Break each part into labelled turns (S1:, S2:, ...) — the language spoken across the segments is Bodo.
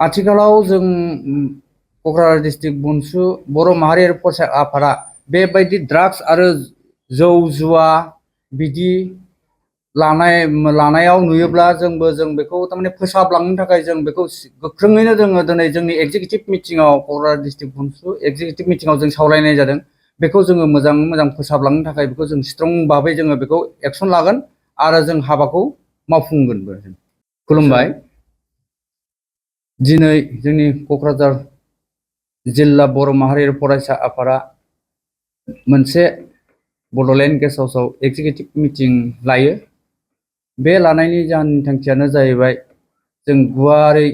S1: आथिखालाव जों क'क्राझार डिस्ट्रिक्ट बनसु बर' माहारियारि फरायसा आफादा बेबायदि ड्राग्स आरो जौ जुवा बिदि लानायाव नुयोब्ला जों बेखौ थारमाने फोसाबलांनो थाखाय जों बेखौ गोख्रोङैनो जोङो दिनै जोंनि एग्जिकिउटिभ मिटिंआव क'क्राझार डिस्ट्रिक्ट बनसु एग्जिकिउटिभ मिटिंआव जों सावरायनाय जादों। बेखौ जोङो मोजां फोसाबलांनो थाखाय बेखौ जों स्ट्रं भाबै जोङो बेखौ एक्सन लागोन आरो जों हाबाखौ मावफुंगोनबो। खुलुमबाय। दिनै जोंनि क'क्राझार जिल्ला बर' माहारियारि फरायसा आफादा मोनसे बड'लेण्ड गेस्ट हाउसआव एग्जिकिउटिभ मिटिं लायो। बे लानायनि जाहोननि थांखियानो जाहैबाय जों गुवारै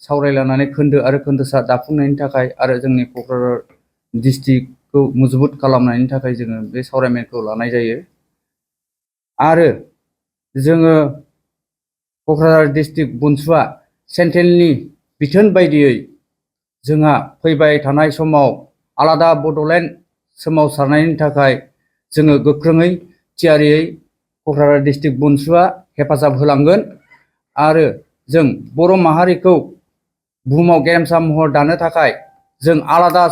S1: सावरायलायनानै खोन्दो आरो खोन्दोसा दाफुंनायनि थाखाय आरो जोंनि क'क्राझार डिस्ट्रिक्टखौ मजबुत खालामनायनि थाखाय जोङो बे सावरायमेलखौ लानाय जायो। आरो जोङो क'क्राझार डिस्ट्रिक्ट बनसुआ सेन्ट्रेलनि बिथोन बायदियै जोंहा फैबाय थानाय समाव आलादा बड'लेण्ड सोमावसारनायनि थाखाय जोङो गोख्रोङै थियारियै क'क्राझार डिस्ट्रिक्ट बनसुआ हेफाजाब होलांगोन आरो जों बर' माहारिखौ बुहुमाव गेरेमसा महर दानो थाखाय जों आलादा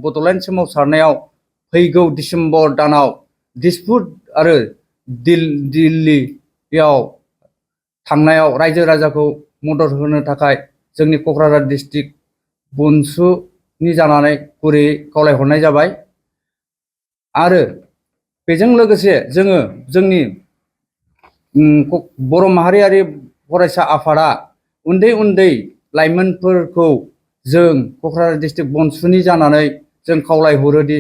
S1: बड'लेण्ड सोमावसारनायाव फैगौ डिसेम्बर दानाव दिसपुर आरो दिल्लीयाव थांनायाव रायजो राजाखौ मदद होनो थाखाय जोंनि क'क्राझार डिस्ट्रिक्ट बनसुनि जानानै गुरैयै खावलायहरनाय जाबाय। आरो बेजों लोगोसे जोङो जोंनि बर' माहारियारि फरायसा आफादा उन्दै लाइमोनफोरखौ जों क'क्राझार डिस्ट्रिक्ट बनसुनि जानानै जों खावलायहरोदि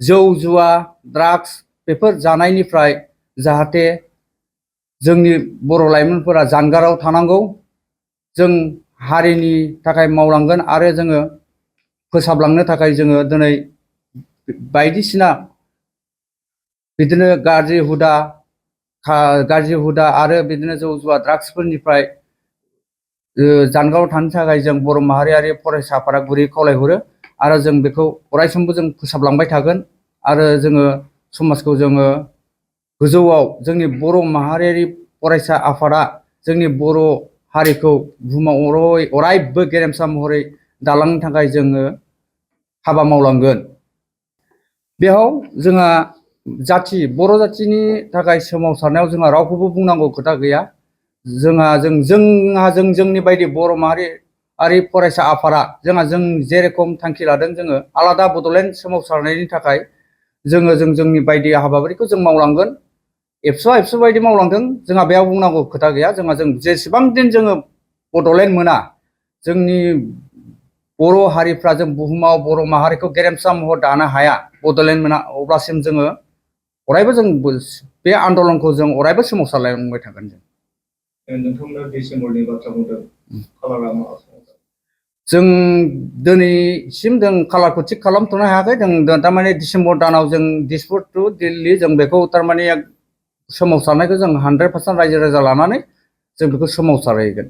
S1: जौ जुवा ड्राग्स बेफोर जानायनिफ्राय जाहाथे जोंनि बर' लाइमोनफोरा जानगाराव थानांगौ। जों हारिनि थाखाय मावलांगोन आरो जोङो फोसाबलांनो थाखाय जोङो दिनै बायदिसिना बिदिनो गाज्रि हुदा आरो बिदिनो जौ जुवा ड्राग्सफोरनिफ्राय जानगाराव थानो थाखाय जों बर' माहारियारि फरायसा आफादा गुरै खावलायहरो आरो जों बेखौ अरायसमबो जों फोसाबलांबाय थागोन आरो जोङो समाजखौ जोङो गोजौआव जोंनि बर' माहारियारि फरायसा आफादा जोंनि बर' हारिखौ बुहुमाव अरायबो गेरेमसा महरै दालांनो थाखाय जोङो हाबा मावलांगोन। बेयाव जोंहा बर' जाथिनि थाखाय सोमावसारनायाव जोंहा रावखौबो बुंनांगौ खोथा गैया। जोंनि बायदि बर' माहारियारि फरायसा आफादा जों जेरेखम थांखि लादों जोङो आलादा बड'लेण्ड सोमावसारनायनि थाखाय जोंनि बायदि हाबाफारिखौ जों मावलांगोन। एबसु बायदि मावलांदों जोंहा बेयाव बुंनांगौ खोथा गैया। जों जेसेबां दिन जोङो बड'लेण्ड मोना जोंनि बर' हारिफ्रा जों बुहुमाव बर' माहारिखौ गेरेमसा महर दानो हाया बड'लेण्ड मोना अब्लासिम जोङो अरायबो जों बे आन्दलनखौ जों अरायबो सोमावसारलांबाय थागोन। नोंथांमोना डिसेम्बरनि बाथ्रा बुंदों खालारा मा जों दिनैसिम जों कालारखौ थिग खालामथ'नो हायाखै। जों थारमाने डिसेम्बर दानाव जों दिसपुर टु दिल्ली जों बेखौ थारमाने सोमावसारनायखौ जों 100% रायजो राजा लानानै जों बेखौ सोमावसारहैगोन।